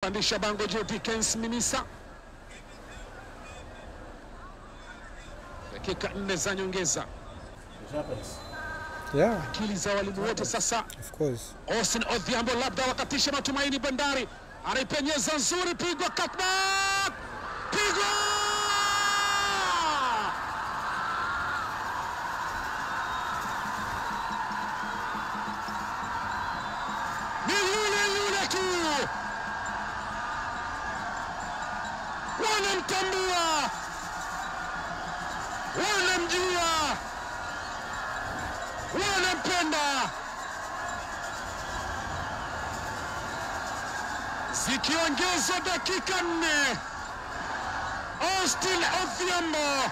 Amepandisha bango juu Dickens Minisa. Dakika 4 za nyongeza. Yeah. Akili za walimu wote sasa. Of course. Austin Odhiambo labda wakatisha matumaini Bandari. Anaipenyeza nzuri, pigwa cutback. Pigwa! Ni yule yule tu. Wanamtambua. Wanamjua. Wanampenda. Zikiongezwa dakika 4, Austin Odhiambo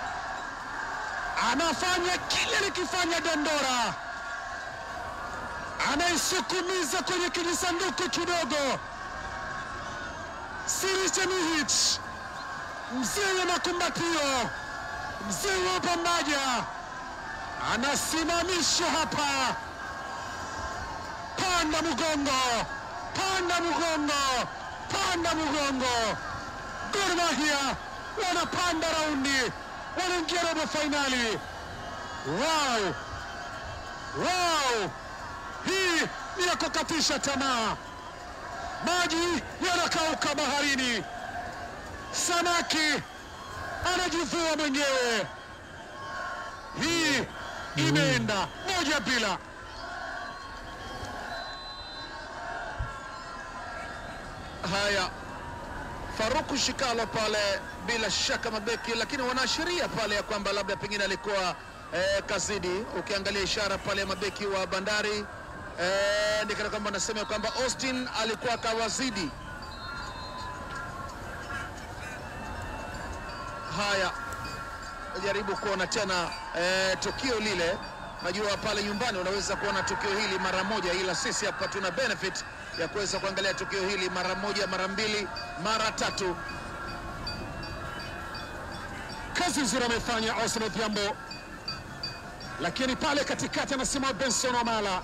anafanya kile alikifanya Dandora, anaisukumiza kwenye kijisanduku kidogo. Sirica Mihic, mzee wa makumbatio, mzee wa pambaja, anasimamisha hapa. Panda mgongo, panda mgongo, panda mgongo. Gor Mahia wanapanda raundi, wanaingia robo finali. Wow, wow, hii ni ya kukatisha tamaa. Maji yanakauka baharini, samaki anajivua mwenyewe. Hii imeenda 1-0. Haya, Faruku Shikalo pale bila shaka mabeki, lakini wanaashiria pale ya kwamba labda pengine alikuwa kazidi. Ukiangalia ishara pale ya mabeki wa Bandari ndikana kwamba wanasema kwamba Austin alikuwa kawazidi. Haya, jaribu kuona tena tukio lile. Najua pale nyumbani unaweza kuona tukio hili mara moja, ila sisi hapa tuna benefit ya kuweza kuangalia tukio hili mara moja, mara mbili, mara tatu. Kazi nzuri amefanya Austin Odhiambo, lakini pale katikati anasema Benson Omala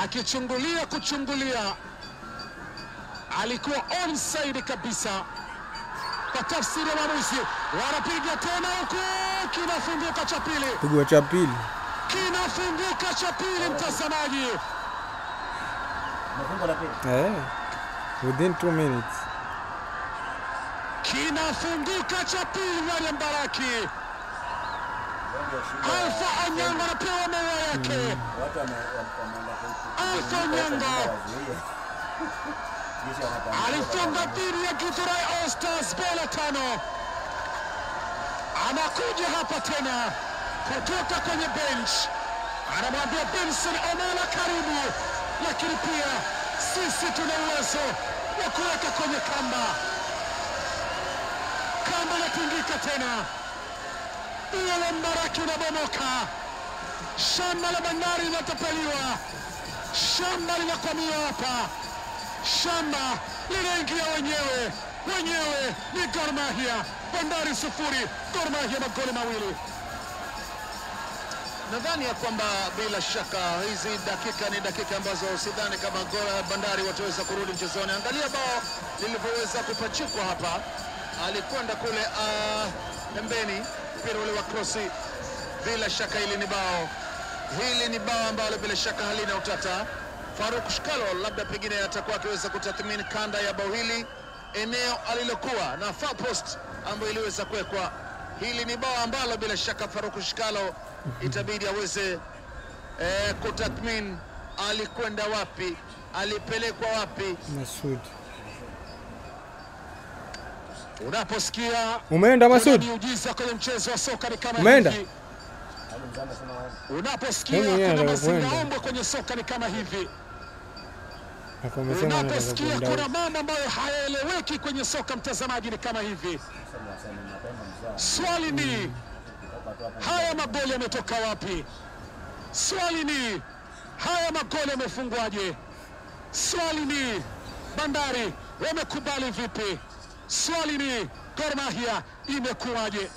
akichungulia kuchungulia, alikuwa onside kabisa. Kwa tafsiri ya mwamuzi, wanapiga tena huku, kinafunguka cha pili. Pigwa cha pili. Kinafunguka cha pili, mtazamaji. Within 2 minutes. Kinafunguka cha pili ndani ya Mbaraki. Alpha Onyango anapewa maua yake. Alpha Onyango alifunga dhidi ya Githurai All Stars bola 5. Anakuja hapa tena kutoka kwenye bench, anamwambia Benson Omala karibu, lakini pia sisi tuna uwezo wa kuweka kwenye kamba. Kamba inatingika tena, ua la Mbaraki unabomoka, shamba la Bandari linatapeliwa, shamba linakwamia hapa, shamba linaingia wenyewe. Wenyewe ni Gor Mahia. Bandari 0, Gor Mahia magoli 2. Nadhani ya kwamba bila shaka hizi dakika ni dakika ambazo sidhani kama Gor Bandari wataweza kurudi mchezoni. Angalia bao lilivyoweza kupachikwa hapa, alikwenda kule pembeni, mpira ule wa krosi. Bila shaka hili ni bao, hili ni bao ambalo bila shaka halina utata. Faruk Shikalo labda pengine atakuwa akiweza kutathmini kanda ya bao hili, eneo alilokuwa na far post ambayo iliweza kuwekwa. Hili ni bao ambalo bila shaka Faruk Shikalo itabidi aweze kutathmini alikwenda wapi, alipelekwa wapi. Masud, unaposikia umeenda Masud, miujiza kwenye mchezo wa soka ni kama umeenda. hivi. Unaposikia kuna mazingaombwe kwenye soka ni kama hivi. Unaposikia kuna mambo ambayo hayaeleweki kwenye soka, mtazamaji, ni kama hivi. Swali ni haya magoli yametoka wapi? Swali ni haya magoli yamefungwaje? Swali ni Bandari wamekubali vipi? Swali ni Gor Mahia imekuwaje?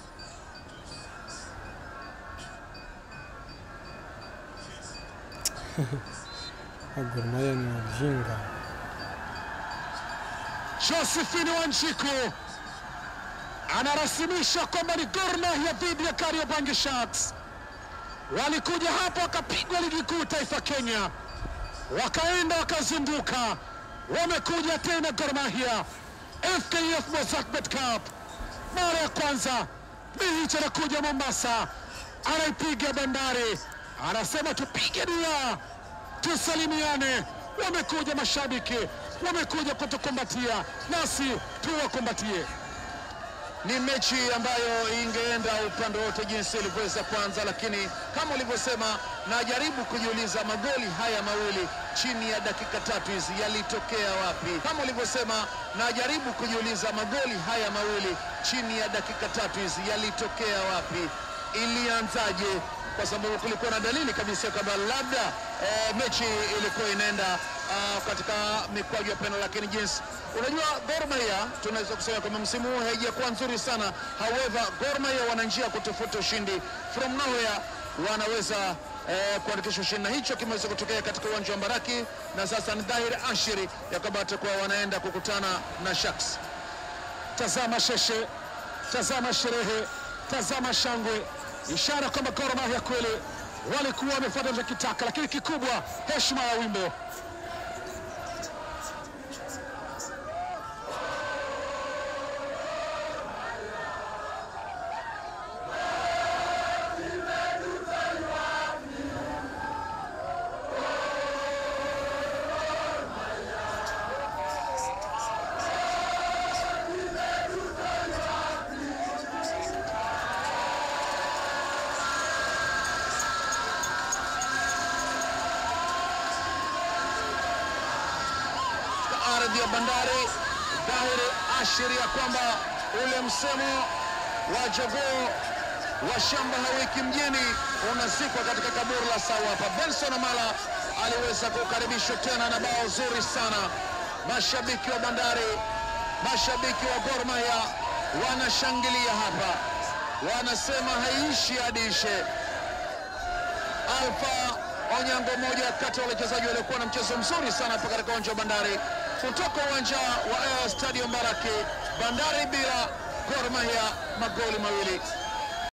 Gor Mahia ni wajinga. Josephine Wanjiku anarasimisha kwamba ni Gor Mahia dhidi ya Kariobangi Sharks. Walikuja hapa wakapigwa ligi kuu taifa Kenya, wakaenda wakazinduka, wamekuja tena Gor Mahia FKF Mozzart Bet Cup mara ya kwanza. Mihichi anakuja Mombasa, anaipiga Bandari, anasema tupige dia, tusalimiane. Wamekuja mashabiki, wamekuja kutukumbatia, nasi tuwakumbatie. Ni mechi ambayo ingeenda upande wote jinsi ilivyoweza kuanza, lakini kama ulivyosema, najaribu kujiuliza magoli haya mawili chini ya dakika 3 hizi yalitokea wapi? Kama ulivyosema, najaribu kujiuliza magoli haya mawili chini ya dakika 3 hizi yalitokea wapi? Ilianzaje? Kwa sababu kulikuwa na dalili kabisa kwamba labda mechi ilikuwa inaenda katika mikwaju ya penalti, lakini jinsi unajua Gor Mahia tunaweza kusema kwamba msimu huu haijakuwa nzuri sana. However, Gor Mahia wana njia kutafuta ushindi from nowhere, wanaweza kuandikisha ushindi, na hicho kimeweza kutokea katika uwanja wa Mbaraki, na sasa ni dhahiri ashiri ya kwamba watakuwa wanaenda kukutana na Sharks. Tazama sheshe, tazama sherehe, tazama shangwe, ishara kwamba Gor Mahia kweli walikuwa wamefuata wanachokitaka, lakini kikubwa heshima ya wimbo. Ardhi ya Bandari, dhahiri ashiria kwamba ule msemo wa jogoo wa shamba hawiki mjini unazikwa katika kaburi la sawa. Hapa Benson Amala aliweza kukaribishwa tena na bao zuri sana. Mashabiki wa Bandari, mashabiki wa Gor Mahia wanashangilia hapa, wanasema haiishi hadi ishe. Alpha Onyango, moja kati ya wachezaji waliokuwa na mchezo mzuri sana hapa katika uwanja wa Bandari. Kutoka uwanja wa Stadium Mbaraki, Bandari bila, Gor Mahia magoli mawili.